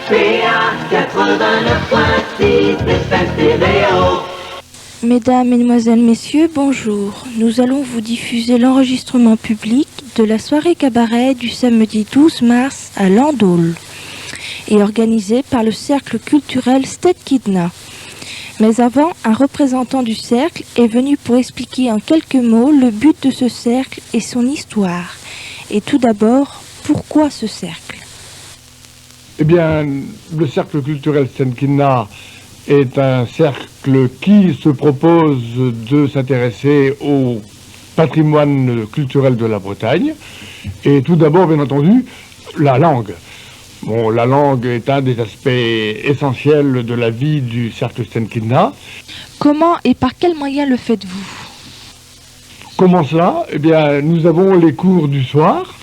RPA 89.6 FM stéréo. Mesdames, Mesdemoiselles, Messieurs, bonjour. Nous allons vous diffuser l'enregistrement public de la soirée cabaret du samedi 12 mars à Landaul et organisée par le cercle culturel Sted Kidna. Mais avant, un représentant du cercle est venu pour expliquer en quelques mots le but de ce cercle et son histoire. Et tout d'abord, pourquoi ce cercle Eh bien, le cercle culturel Senkina est un cercle qui se propose de s'intéresser au patrimoine culturel de la Bretagne et tout d'abord, bien entendu, la langue. Bon, la langue est un des aspects essentiels de la vie du cercle Senkina. Comment et par quels moyens le faites-vous Comment cela Eh bien, nous avons les cours du soir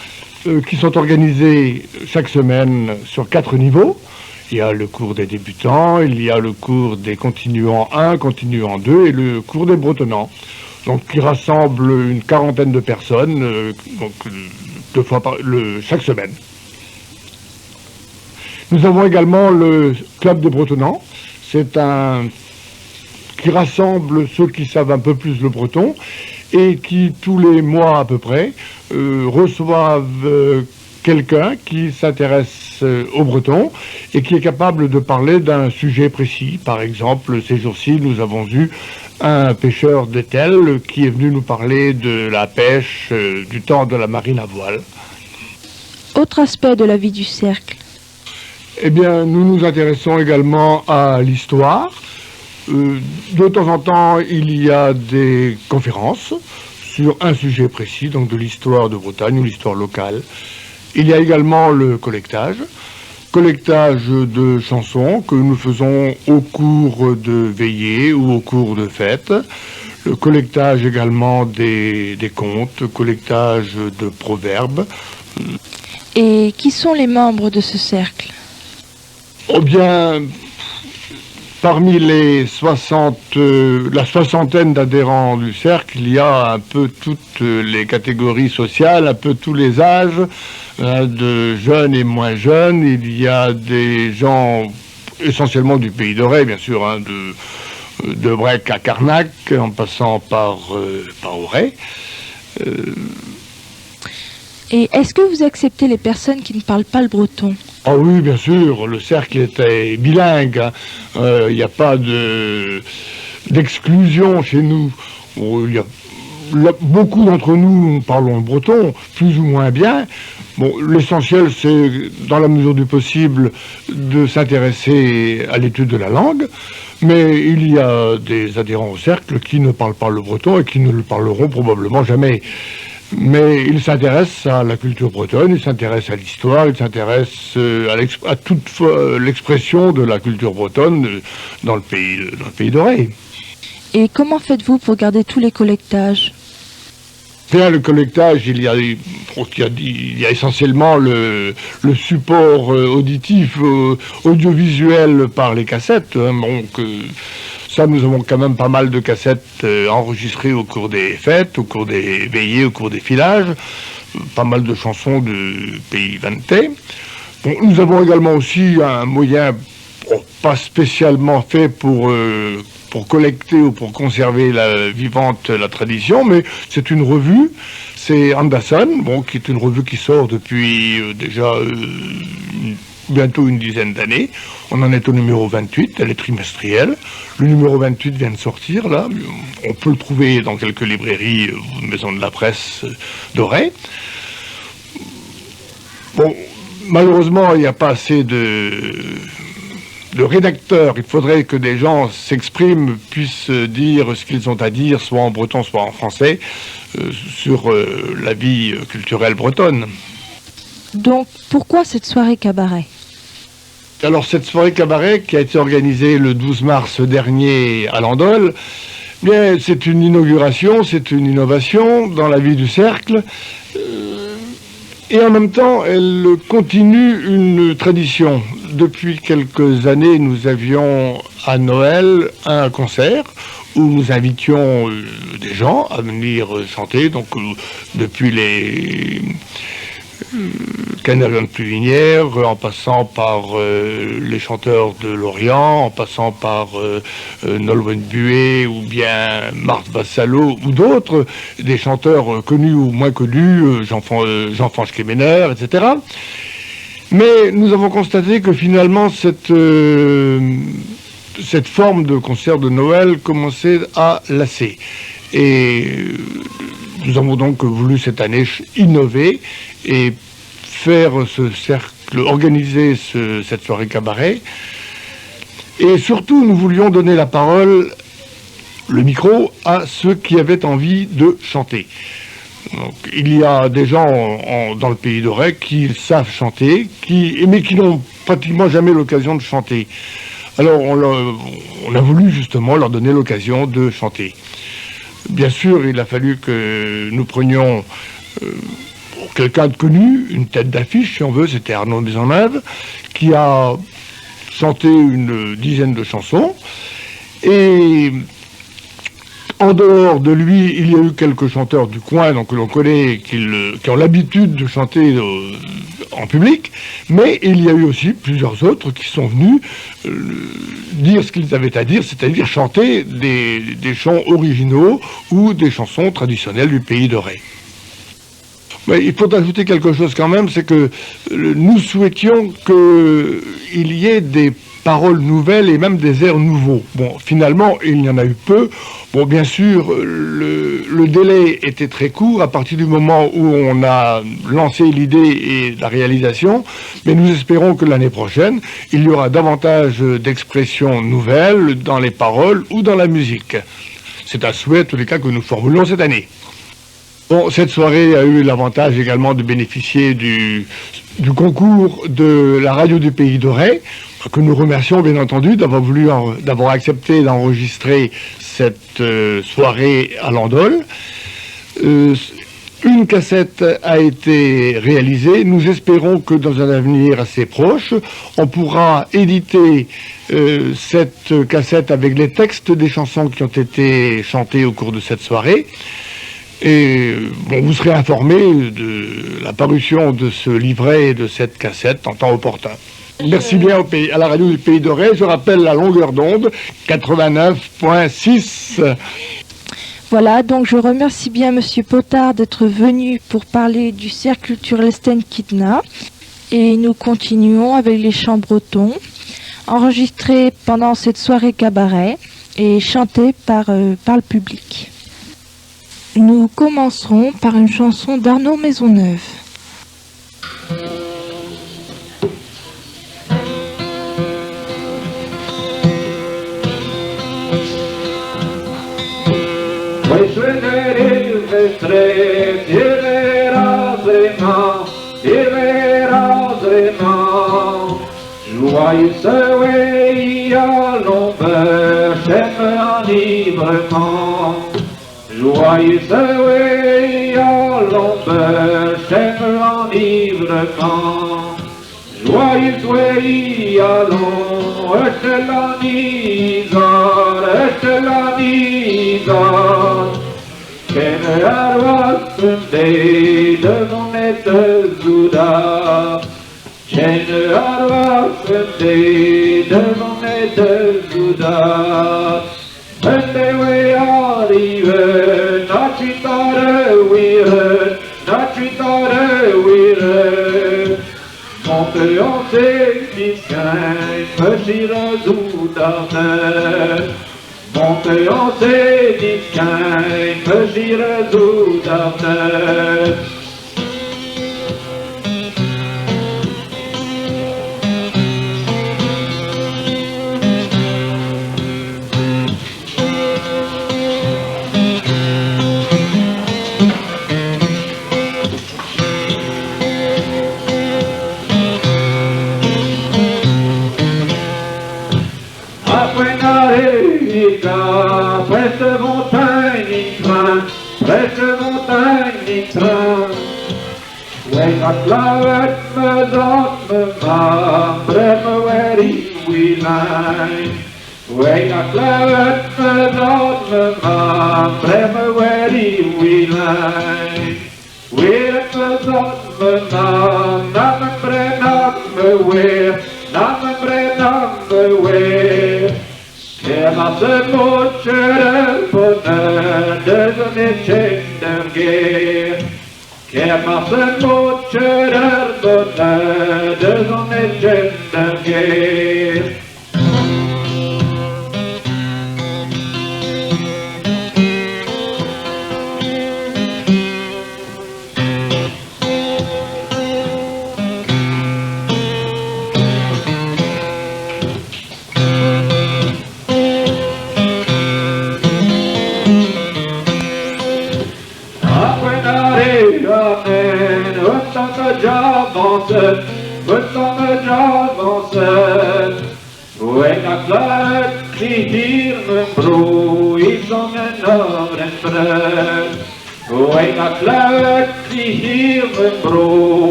euh, qui sont organisés chaque semaine sur quatre niveaux. Il y a le cours des débutants, il y a le cours des continuants 1, continuants 2 et le cours des bretonnants. Donc qui rassemble une quarantaine de personnes euh, donc, euh, deux fois par, le, chaque semaine. Nous avons également le club des bretonnants. C'est un qui rassemble ceux qui savent un peu plus le breton et qui, tous les mois à peu près, euh, reçoivent euh, quelqu'un qui s'intéresse euh, au breton et qui est capable de parler d'un sujet précis. Par exemple, ces jours-ci, nous avons eu un pêcheur d'Etel qui est venu nous parler de la pêche euh, du temps de la marine à voile. Autre aspect de la vie du cercle. Eh bien, nous nous intéressons également à l'histoire. Euh, de temps en temps, il y a des conférences sur un sujet précis, donc de l'histoire de Bretagne ou l'histoire locale. Il y a également le collectage, collectage de chansons que nous faisons au cours de veillées ou au cours de fêtes, le collectage également des, des contes, collectage de proverbes. Et qui sont les membres de ce cercle Oh bien, parmi les 60, euh, la soixantaine d'adhérents du cercle, il y a un peu toutes les catégories sociales, un peu tous les âges, hein, de jeunes et moins jeunes. Il y a des gens essentiellement du pays de Ré, bien sûr, hein, de, de Brec à Carnac, en passant par, euh, par Auray. Euh, Et est-ce que vous acceptez les personnes qui ne parlent pas le breton Ah oui, bien sûr, le cercle était bilingue. hein. Euh, Il n'y a pas de d'exclusion chez nous. Bon, il y a, là, beaucoup d'entre nous parlons le breton, plus ou moins bien. Bon, l'essentiel, c'est, dans la mesure du possible, de s'intéresser à l'étude de la langue. Mais il y a des adhérents au cercle qui ne parlent pas le breton et qui ne le parleront probablement jamais. Mais ils s'intéressent à la culture bretonne, ils s'intéressent à l'histoire, ils s'intéressent euh, à, l'exp- à toute euh, l'expression de la culture bretonne euh, dans le pays, dans le pays d'Auray. Et comment faites-vous pour garder tous les collectages Bien, le collectage, il y a, il y a, il y a essentiellement le, le support euh, auditif, euh, audiovisuel par les cassettes. Hein, donc, euh, ça, nous avons quand même pas mal de cassettes euh, enregistrées au cours des fêtes, au cours des veillées, au cours des filages, euh, pas mal de chansons de pays vannetais. Bon, nous avons également aussi un moyen bon, pas spécialement fait pour, euh, pour collecter ou pour conserver la vivante la tradition, mais c'est une revue, c'est Anderson, bon, qui est une revue qui sort depuis euh, déjà euh, bientôt une dizaine d'années. On en est au numéro 28, elle est trimestrielle. Le numéro 28 vient de sortir, là. On peut le trouver dans quelques librairies, euh, maisons de la presse euh, d'Auray. Bon, malheureusement, il n'y a pas assez de, de rédacteurs. Il faudrait que des gens s'expriment, puissent dire ce qu'ils ont à dire, soit en breton, soit en français, euh, sur euh, la vie culturelle bretonne. Donc, pourquoi cette soirée cabaret Alors cette soirée cabaret qui a été organisée le 12 mars dernier à Landol, bien c'est une inauguration, c'est une innovation dans la vie du cercle. Euh, et en même temps, elle continue une tradition. Depuis quelques années, nous avions à Noël un concert où nous invitions euh, des gens à venir chanter. Donc euh, depuis les Canarion de Pluvigner, en passant par les chanteurs de Lorient, en passant par Nolwenn Buet ou bien Marthe Vassalo ou d'autres, des chanteurs connus ou moins connus, Jean-François Kemener, etc. Mais nous avons constaté que finalement cette forme de concert de Noël commençait à lasser. Et nous avons donc voulu cette année innover et faire ce cercle, organiser cette soirée cabaret. Et surtout, nous voulions donner la parole, le micro, à ceux qui avaient envie de chanter. Donc, il y a des gens dans le pays d'Auray qui savent chanter, mais qui n'ont pratiquement jamais l'occasion de chanter. Alors on a voulu justement leur donner l'occasion de chanter. Bien sûr, il a fallu que nous prenions quelqu'un de connu, une tête d'affiche si on veut, c'était Arnaud Maisonneuve, qui a chanté une dizaine de chansons. Et en dehors de lui, il y a eu quelques chanteurs du coin, donc que l'on connaît, qui ont l'habitude de chanter en public, mais il y a eu aussi plusieurs autres qui sont venus dire ce qu'ils avaient à dire, c'est-à-dire chanter des chants originaux ou des chansons traditionnelles du pays d'Auray. Mais il faut ajouter quelque chose quand même, c'est que nous souhaitions qu'il y ait des paroles nouvelles et même des airs nouveaux. Bon, finalement, il y en a eu peu. Bon, bien sûr, le délai était très court à partir du moment où on a lancé l'idée et la réalisation, mais nous espérons que l'année prochaine, il y aura davantage d'expressions nouvelles dans les paroles ou dans la musique. C'est un souhait, en tous les cas, que nous formulons cette année. Bon, cette soirée a eu l'avantage également de bénéficier du concours de la radio du Pays d'Auray, que nous remercions bien entendu d'avoir accepté d'enregistrer cette soirée à Landaul. Une cassette a été réalisée. Nous espérons que dans un avenir assez proche, on pourra éditer cette cassette avec les textes des chansons qui ont été chantées au cours de cette soirée. Et bon, vous serez informé de la parution de ce livret et de cette cassette en temps opportun. Merci bien à la radio du Pays d'Auray. Je rappelle la longueur d'onde, 89.6. Voilà, donc je remercie bien Monsieur Potard d'être venu pour parler du cercle culturel Sten Kidna. Et nous continuons avec les chants bretons, enregistrés pendant cette soirée cabaret et chantés par le public. Nous commencerons par une chanson d'Arnaud Maisonneuve. Joyeux soleil à l'ombre, chef enivrement. Joyeux soleil à l'ombre, echelonizor. Ken arvasınde devon etezuda. Ken arvasınde devon etezuda. Monte en sédisquin, me zoudarnet.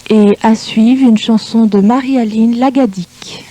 Et à suivre une chanson de Marie-Aline Lagadic.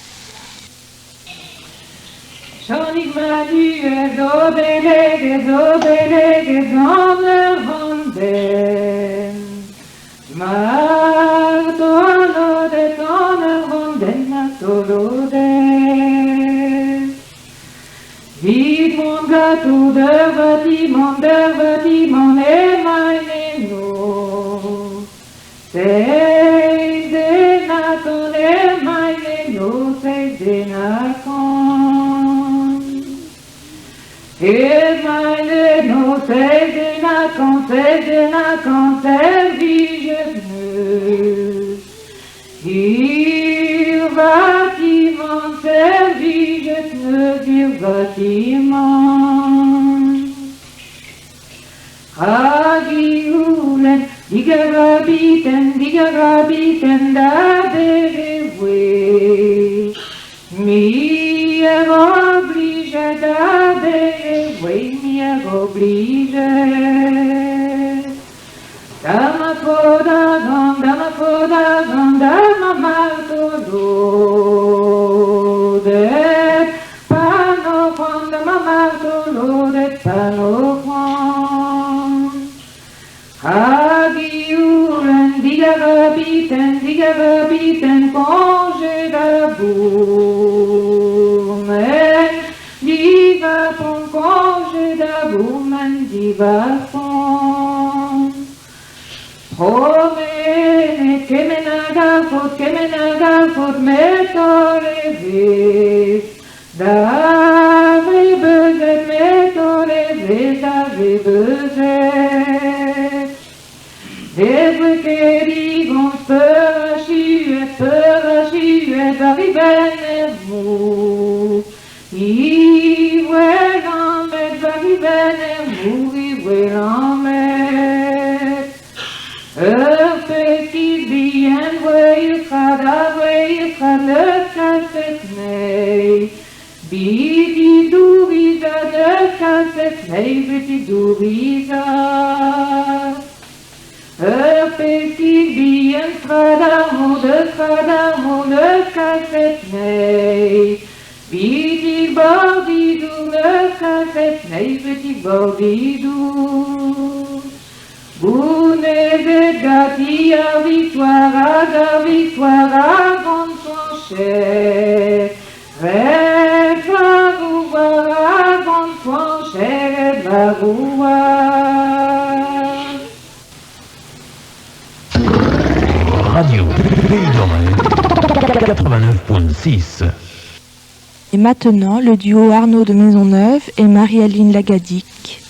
Ur peskig bihan strad ar mor, deus strad ar mor, 'neus kaset 'nei. Betek bord he dour, 'neus kaset 'nei betek bord he dour. Gounezet ganti ar victoire hag ar victoire a gant Fañchet. Ret war o war a gant Fañchet war o war. Radio Pays d'Auray 89.6. Et maintenant, le duo Arnaud de Maisonneuve et Marie-Aline Lagadic.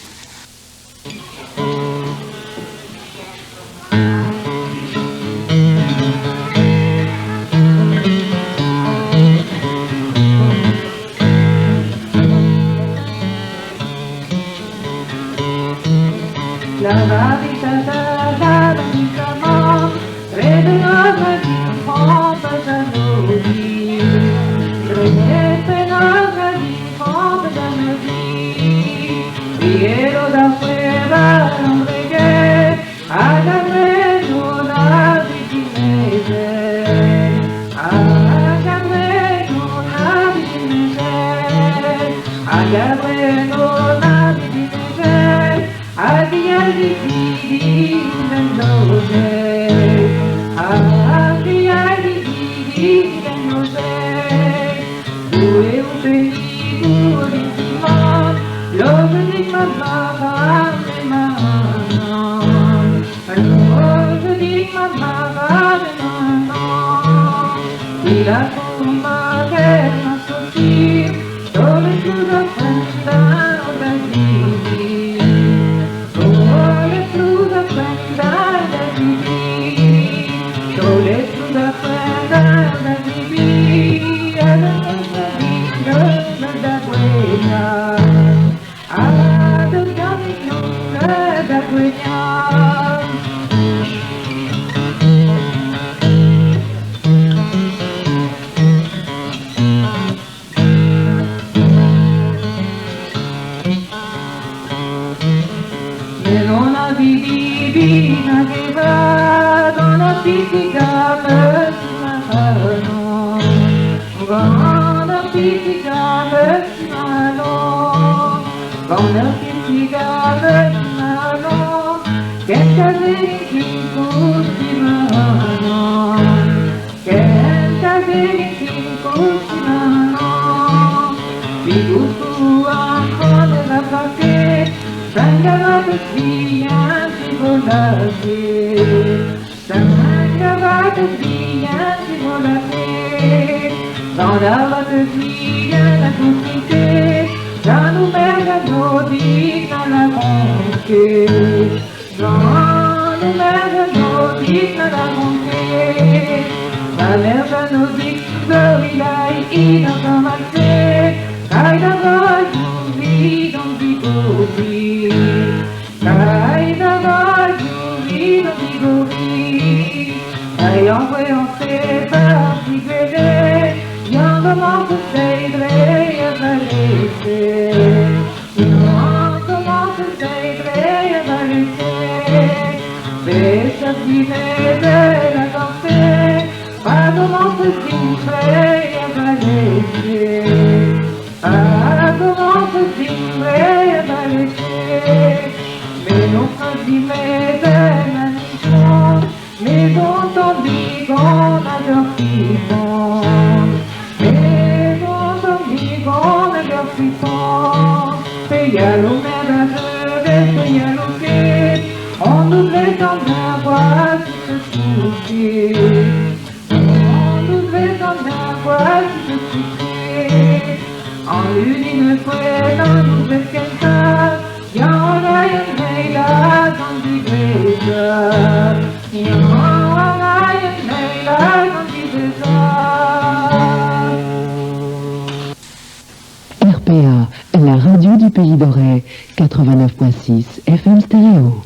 RPA, la radio du Pays d'Auray, 89.6 FM stéréo.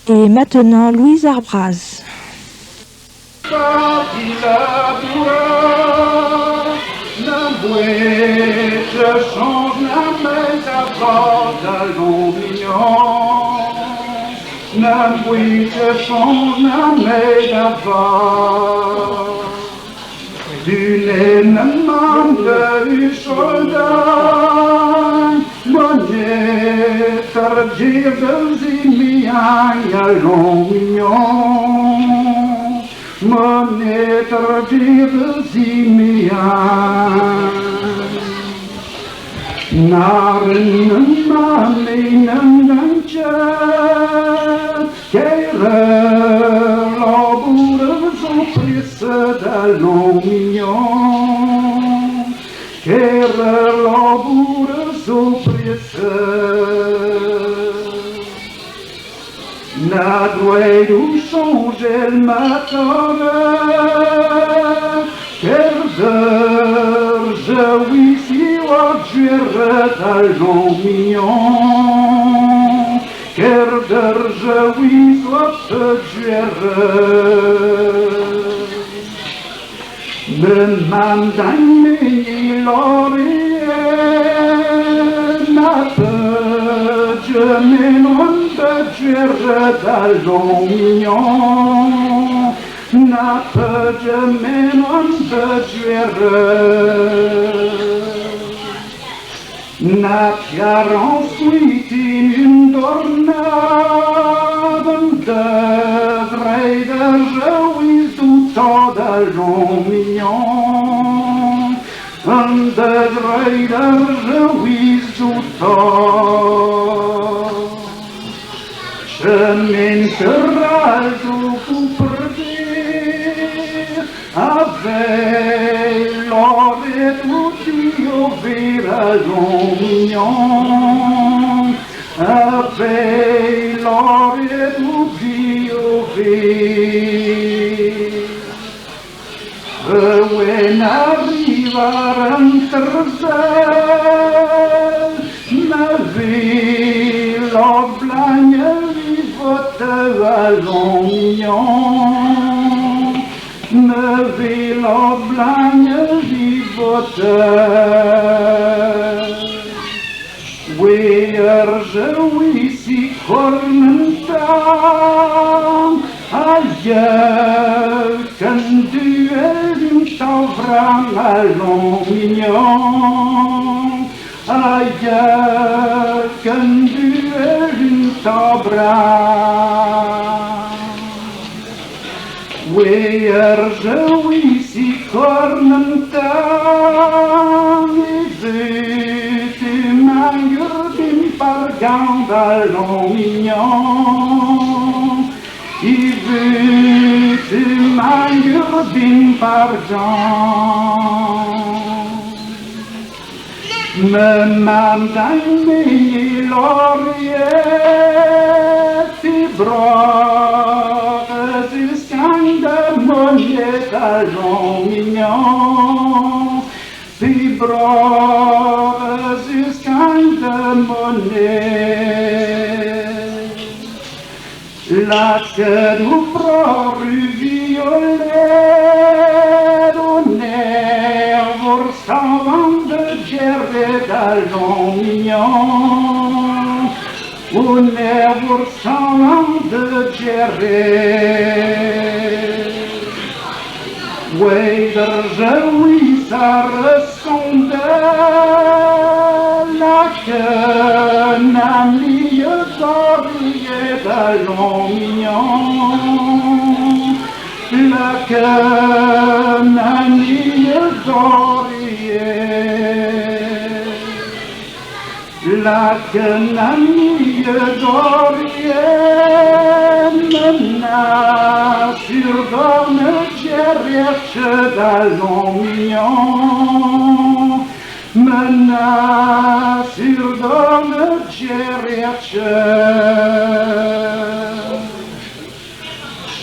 Et maintenant, Louise Arbraz. Na bouite son na met avant. D'une mande soldat, bonnet tardir zimian allons mignon. Monnaie tardir zimian. Naren maminen dantje, Kere laboure zo prisse d'allons mignon. Kere laboure zo prisse. Na droit ou changer le matin, Kerder, je oui si wat d'allons mignon. Kerder, je oui soit Me mam dan laurier, na je menon de d'allons mignon. Na je menon de Na piaran suitin un dornaden de vrijder je tout d'allons mignon. De vrijder je tout. Chemin terral avec l'or et tout allons mignon. Avec l'or et tout When arrivaren terzel, ma ville en blagne vivote allons mignon. Me ville en blagne vivote. Weer je wisi kornentan, ailleurs qu'un duel t'envram allons mignon. Ailleurs qu'un duel t'envram. Weer je wisi kornentan, tu m'engurbin par gant allons mignon. I tu m'engurbin par gant. Me mam dan laurier, ti bras de monnaie d'allons mignon. Ti bras de monnaie. La queue du violet, au nerf savant de gérer d'allons mignon. Au nerf savant de gérer. Weder je oui ça ressemble la queue n'a d'oreiller d'allons mignon. La queue n'a d'oreiller. La queue n'a d'oreiller. Mena sur dorne cherche d'allons mignon. Mena sur dorne cherche.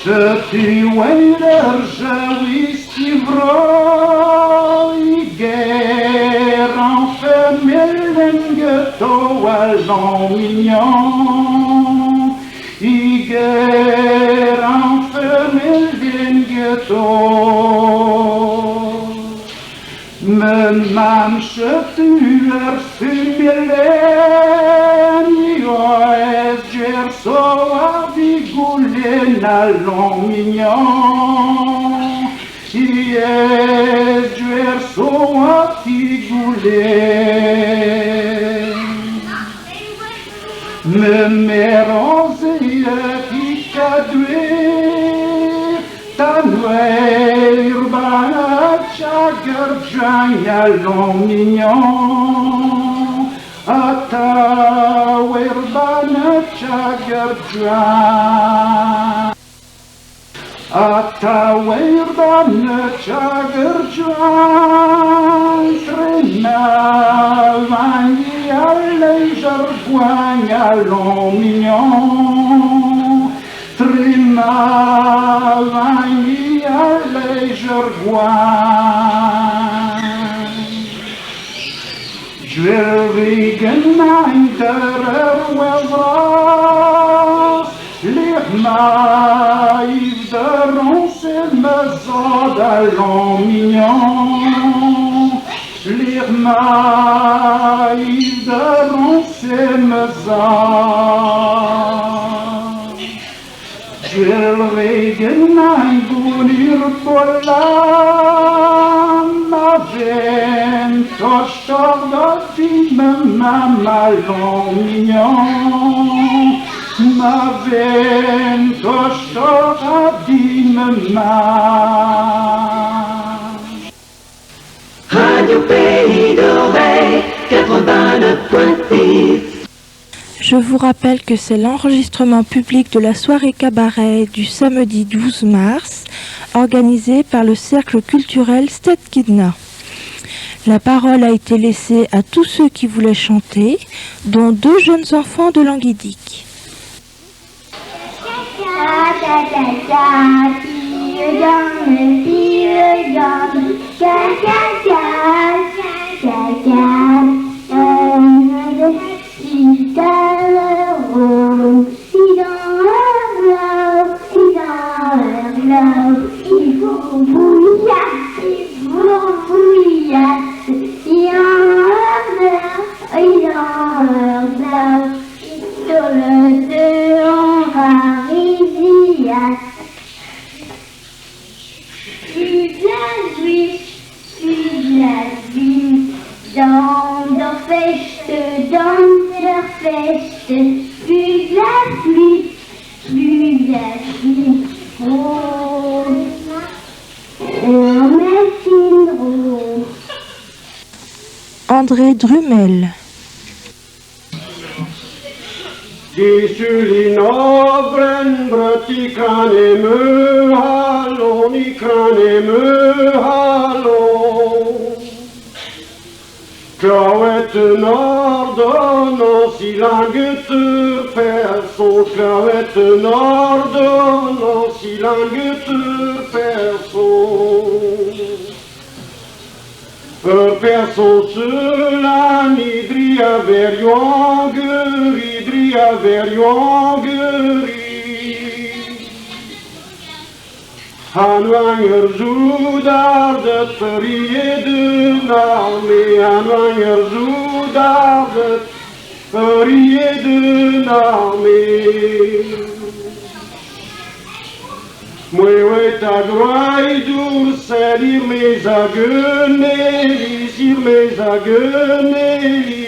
Je tu weider je wist vroi guerre en femelle ghetto allons mignon. I guerre en femelle ghetto. Me mam je tu er fumelen, jo es ger so allons mignon Iez duerso a tigoulé Me meranze tikadwe Tanwer bana chagar allons mignon Atawer bana chagar Atawer bana chagar Trena vangi alle jargoign allons mignon Trema vangi alle jargoign Jwerrigen mijn wel vras, Ligt mij de ronce me zod allons mignon. Ligt mij de ronce me zod. Jwerrigen mijn boenir pola, ma vent me ma allons mignon. Ma vent ma. Radio Pays d'Auray, 89.6. Je vous rappelle que c'est l'enregistrement public de la soirée cabaret du samedi 12 mars, organisé par le Cercle culturel Stet Kidna. La parole a été laissée à tous ceux qui voulaient chanter, dont deux jeunes enfants de Languidic. André Drumel. Klauet en ordonnance, il a perso. Klauet en ordonnance, il a perso. Per perso cela nidria verioangeri, dria verioangeri. Hanwanger zoudar de perie de l'armée, Hanwanger zoudar de perie de l'armée. Mwe ta groaïdour, salir mes agueneli, sir mes agueneli.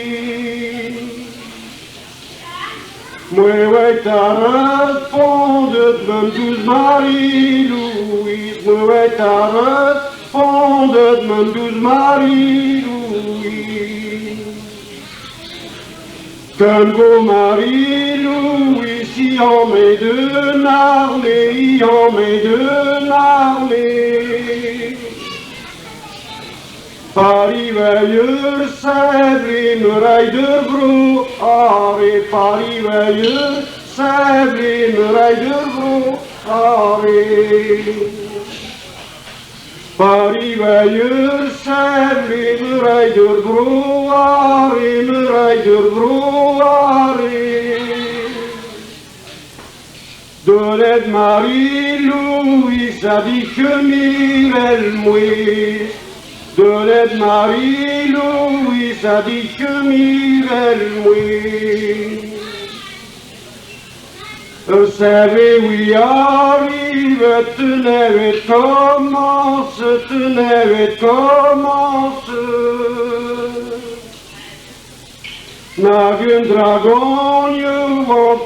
Mwe ta responde de douze Marie-Louise, mwe ta responde de douze Marie-Louise. Comme go Marie-Louise, si en met de l'armée, en met de l'armée. Paris veilleur, Sèvres, muraille de bro, are, Paris veilleur, Sèvres, muraille de bro, are. Paris veilleur, Sèvres, muraille de bro, are, muraille de bro, are. De l'aide Marie-Louise a dit que Mirel mouise. De l'aide Marie-Louise a dit que Mirel mouise. Savez oui arrive, tenez commence, tenez commence. Nag un dragon je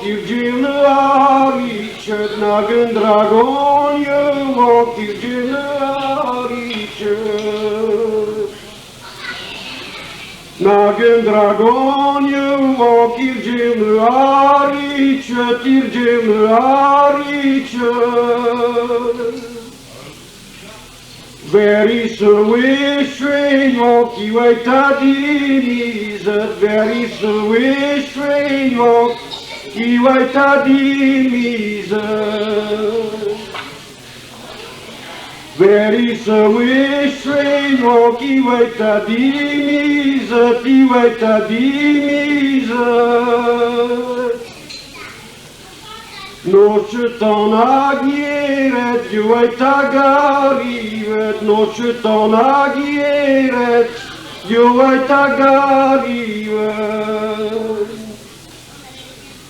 tirgin aricet, nag un dragon je tirgin aricet. Nag un dragon je tirgin aricet, tirgin aricet. Very swish ki waita dimizet, very swish ki waita dimizet. Very swish ki waita dimizet, ki waita dimizet. Noche tan agieret, juait agarivet, noche tan agieret, juait agarivet.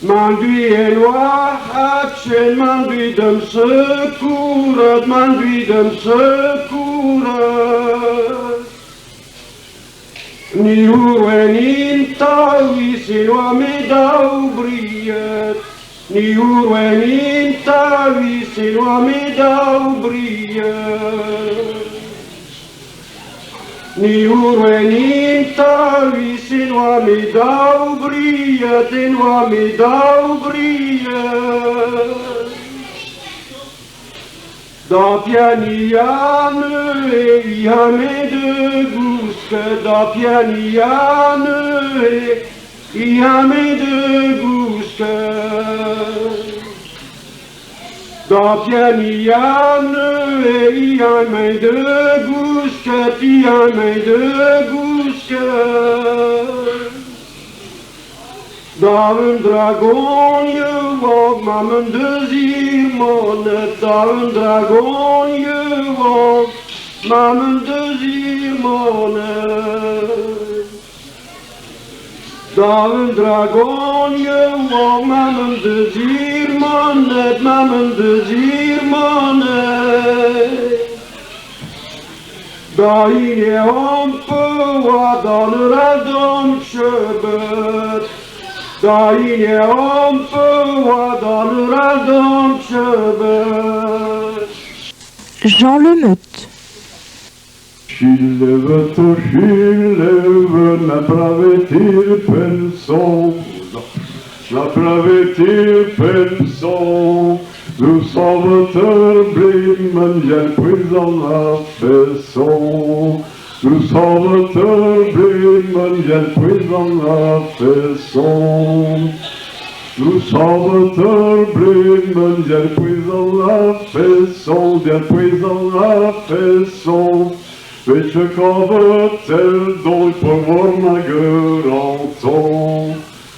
Mandui eloi hatchen, mandui dem secouret, mandui dem secouret. Ni urwen in tawis eloi me daubriet, Ni urwen in tawis eloi me daubriet. Ni urwen in tawis eloi me daubriet, eloi me daubriet. Da pianiane e iame de gouske, da pianiane e iame de gouske. Da pianiane e iame de gouske, iame de gouske. Da un dragon je wog, mammen de zirmonet, da un dragon je wog, mammen de zirmonet. Da un dragon je wog, mammen de zirmonet, mammen de zirmonet. Da ine ompe wa dan radom chebet. Da ine ompe wa dan radom chebet. Jean Le Meut. Schilleve to schilleve, na pravetir penso, na pravetir penso, du sauveteur blir hjälp la façon. Du sauveteur blir hjälp la façon. Du sauveteur blir hjälp la façon, hjälp la façon. Vece kavatel dol på vorna göranton.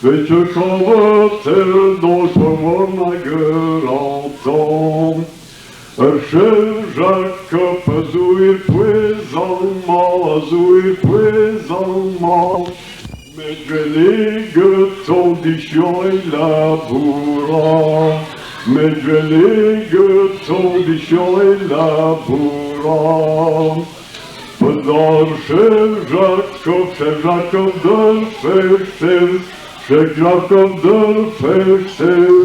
Vece kavatel dol på vorna göranton. Chef Jacob azouir poezalma, azouir poezalma. Medvelige ton dichion et laboura. Medvelige ton dichion et laboura. Pedar chef Jacob de Fechtel, chef Jacob de Fechtel.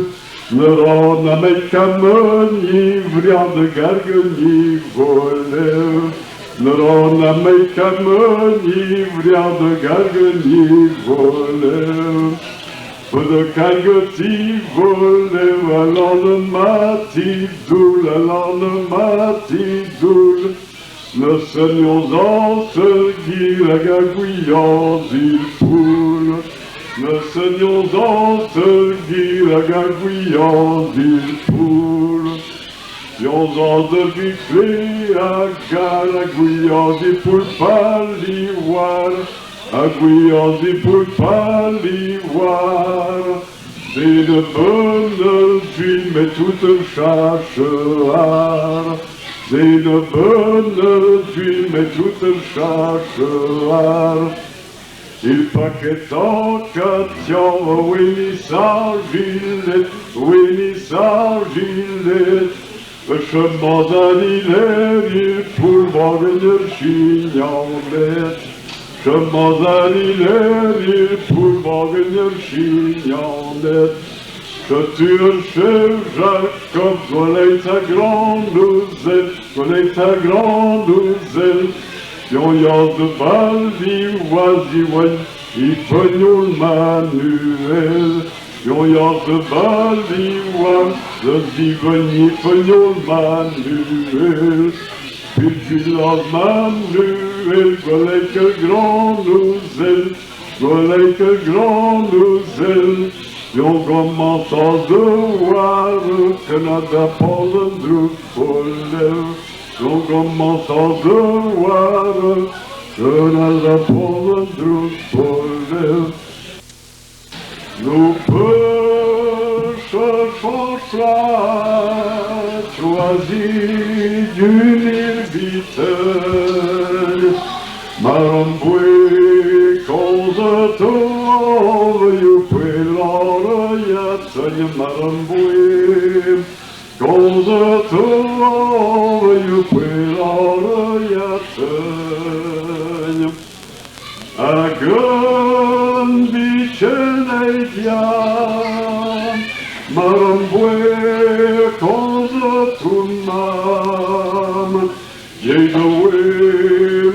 Ne rana me kameni vrian de gargeni volev. Ne rana me kameni vrian de gargeni volev. De kargeti volev alane mati doul, alane mati doul. Ne seignons en ce qui la gagouillant il poule. Ne seignons en ce qui la gagouillant il poule. Yon en de biflé à galagouillant di poule palivoire. Agouillant di poule palivoire. C'est une bonne vie, mais toute chache-ar. C'est une bonne vie, mais toute chache-ar. Il paquet en catian, oui, sa gilet, Winnie Chemanzalileri pulvarınır şinyalet Chemanzalileri pulvarınır şinyalet Chetur chef Jacob, goleit ta grande goleit ta grande Yon yard de baldi wazi wen, i pognon Manuel. Yon yard de baldi wan, de ziveni pognon Manuel. Puis Manuel, goleit que grand nouzel, goleit que grand nouzel. Yon commence à de voir Canada Poland druppel. Yon commence à de voir Canada Poland druppel. Nous peut choisi d'une île Maramboué, cause tove, you yatay maramboué. Cause tove, you yatay. Agon bichenedia, maramboué, cause tumam. Jedowe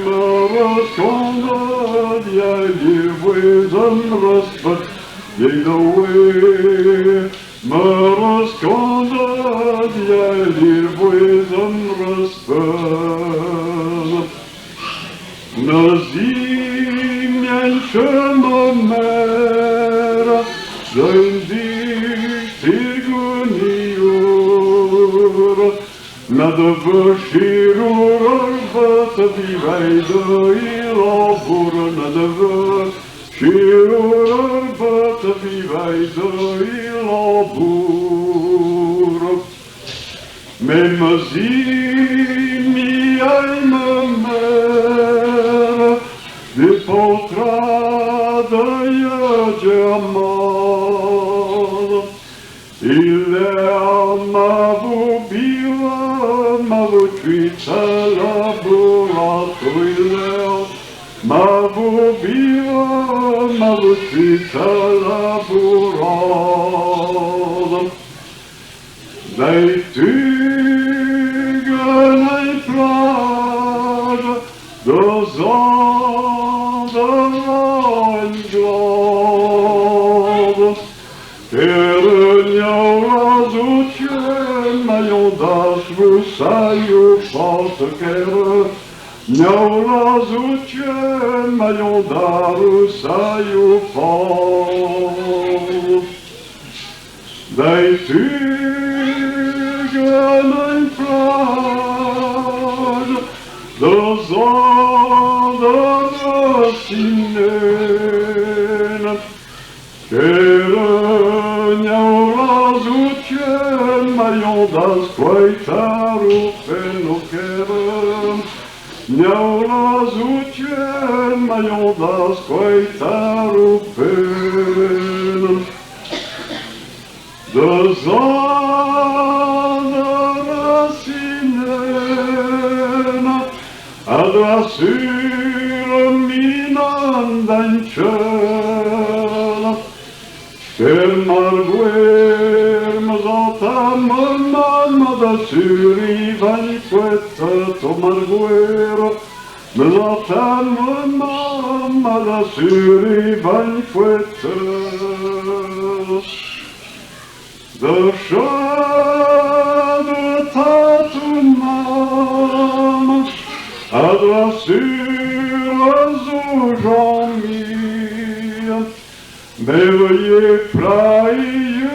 maraskonda, dialivwezan raspat. Jedowe maraskonda, dialivwezan raspat. Nazimian chemomer, Zendich tirguniur, Na de verschirur vat die wij de ilabur, na de verschirur vat die wij de ilabur. Me mazimi ai me mer, de potrada jamal. Il mavu bila, mavu twita laborato, il mavu bila, mavu twita laborato. Dei tugen ei plage, de zanden glad. Dei tugen ei plage, de zanden sinen. Mayon das quaitaru fenokerem. Njaula zoetje, mayon das quaitaru pen. De zanderasinen, ad minan den Ker marguer mzata mamma da suri vanquetta to marguer mzata mamma da suri vanquetta De shade tatumam ad la sur zo Merveilleux plaïement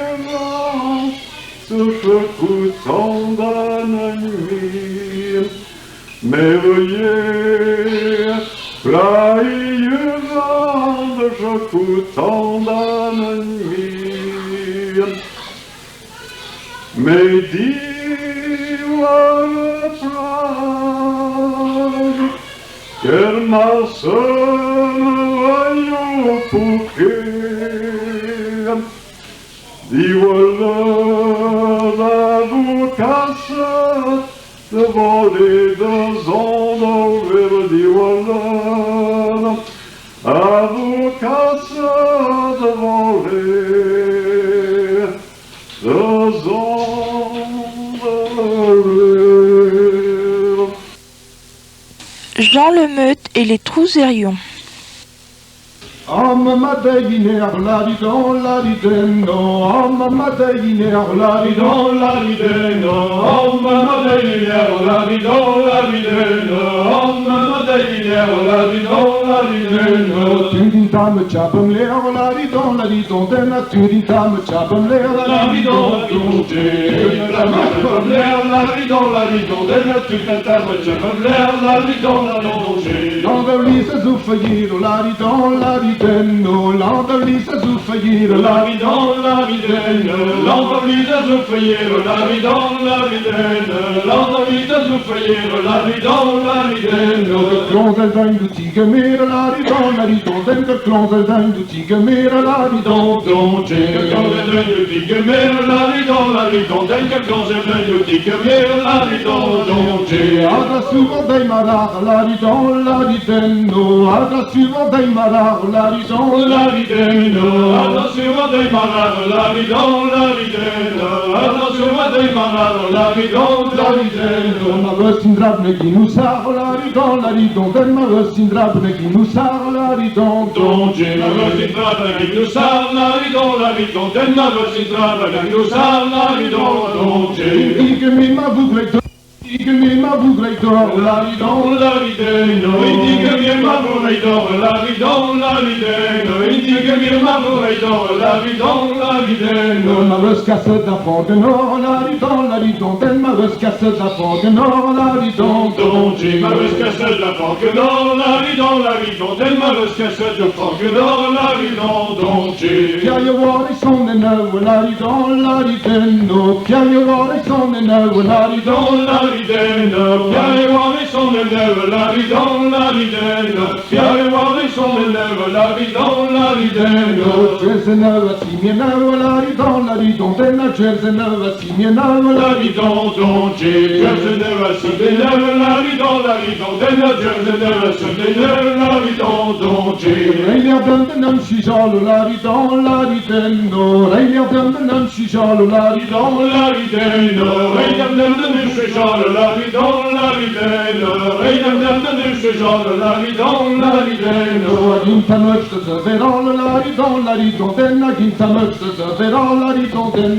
ce checoutant d'ennemi. Merveilleux plaïement de checoutant d'ennemi. Mais dis-moi plage, quel Diwollo vole da zon o ver diwalan A vo kaset da vole da zon ver. Jean Le Meut et les Trouzérions. Amma madaginer la di don la di den no Amma madaginer la di don la di den no Amma madaginer la di don la di den no Amma madaginer la di don la di den no Tu din tam chapam le la di don la di don den la tu din tam chapam le la di don don tu din tam chapam le la di don la di don den la tu din tam chapam le la di don la don L'Andalisa zuffaghiro la di don la di denno L'Andalisa zuffaghiro la di don la di denno L'Andalisa zuffaghiro la di don la di denno L'Andalisa zuffaghiro la di don la di denno Klonzel den du tigemera la di don la di don den der klonzel den du tigemera la di don don Klonzel den du tigemera la di don la di don den der klonzel den du tigemera la di don don Adra souvent dei marar la di don la di denno Adra souvent dei marar la di don la di denno Adra souvent dei marar la di don la di denno Adra souvent dei marar la di don la di denno Ma vesindrab ne ginusar la di don la di don den ma vesindrab ne ginusar la di don don Ma vesindrab ne ginusar la di don la di don den ma vesindrab ne ginusar la di don don Ike mi ma voudrait Ike mi ma voudrait dor la di don la di denno Ike mi ma voudrait dor la di don la di denno Ike mi ma voudrait dor la di don la di denno Ma veskasse da forgen la di don la di don den ma veskasse da forgen la di don don Ma veskasse da forgen la di don la di don den ma veskasse da forgen la di don don Pia yo war son en la di don la di denno Pia yo war son en la di don la di denno Pia yo war son en la di don la di denno Pia yo war son en la di don la di denno Jersena va si mi na la di don la di don den la Jersena va si mi na la di don don Jersena va si mi na la di don la di don den la Jersena va si mi na la di don don Reilia den den nam si jalo la di don la di denno Reilia den den nam si jalo la di don la di denno Reilia den den si jalo la di don la di denno Reilia den den si jalo la di don la di denno Aginta möchte se verol la di don la di don den aginta möchte se verol la di don den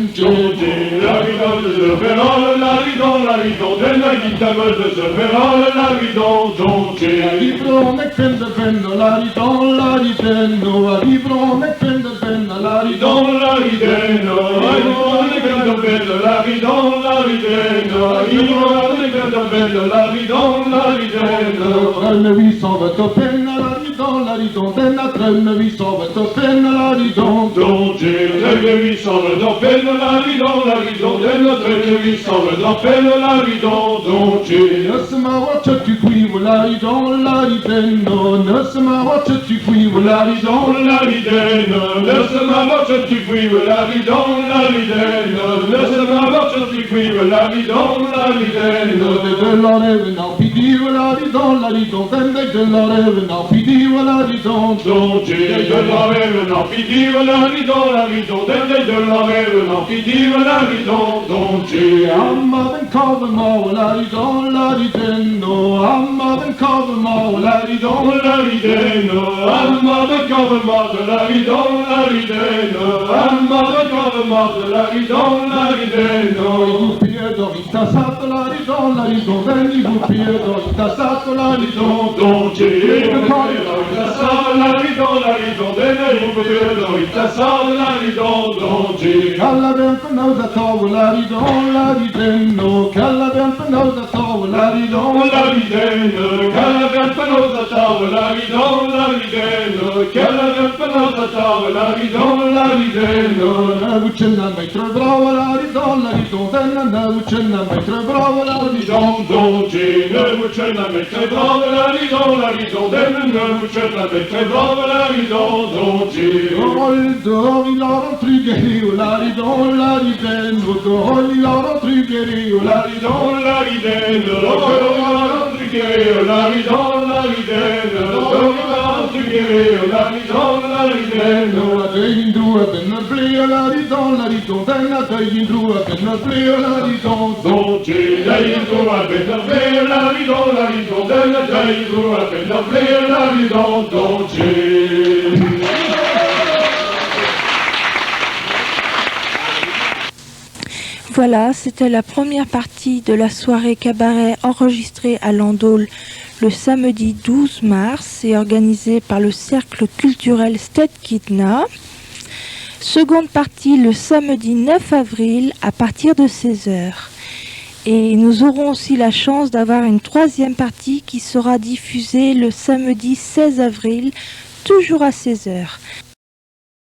La di don se verol la di don la di don den aginta möchte se verol la di don don Libro nek fende fende la di don la di denno Libro nek fende fende la di don la di denno Libro nek fende fende la di don la di denno Libro nek fende fende la di don la di denno 3800 va topen la di don la di don den la 3800 va topen la di don don 3800 va topen la di don la di don den la 3800 va topen la di don don Nasma watcha tu qui la di don la di denno Nasma watcha tu qui la di don la di denno Nasma watcha tu qui la di don la di denno Nasma watcha tu qui la di don la di denno De l'oreve no pidi la di don la di don den de l'oreve no pidi la di don don De l'oreve no pidi la di don la di don den de l'oreve no pidi la di don don Amma den kave ma la di don la di denno Amma den kave ma la di don la di denno Amma den kave ma la di don la di denno Amma den kave ma la di don la di denno Dorita sato la di don la di don den di goupille Dorita sato la di don don Dorita sato la di don la di don den di goupille Dorita sato la di don don Kalla den för tau la di don la di denno Kalla den för tau la di don la di denno Kalla den för tau la di don la di denno Kalla den för tau la di don la di denno La vucenna mentre brava la ridon la ridon den na vucenna mentre brava la ridon don ne vucenna mentre brava la ridon la ridon den na vucenna mentre brava la ridon don Dor il la trugeri la ridon la riden dor il la trugeri la ridon la riden dor la trugeri la ridon la riden dor la trugeri la ridon la riden la dein drua den ble la ridon la ridon den la dein drua den ble la ridon don dein drua den ble la ridon la ridon den la dein drua den ble la ridon don Voilà, c'était la première partie de la soirée cabaret enregistrée à Landaule le samedi 12 mars et organisée par le Cercle culturel Sted Kidna. Seconde partie le samedi 9 avril à partir de 16h. Et nous aurons aussi la chance d'avoir une troisième partie qui sera diffusée le samedi 16 avril, toujours à 16h.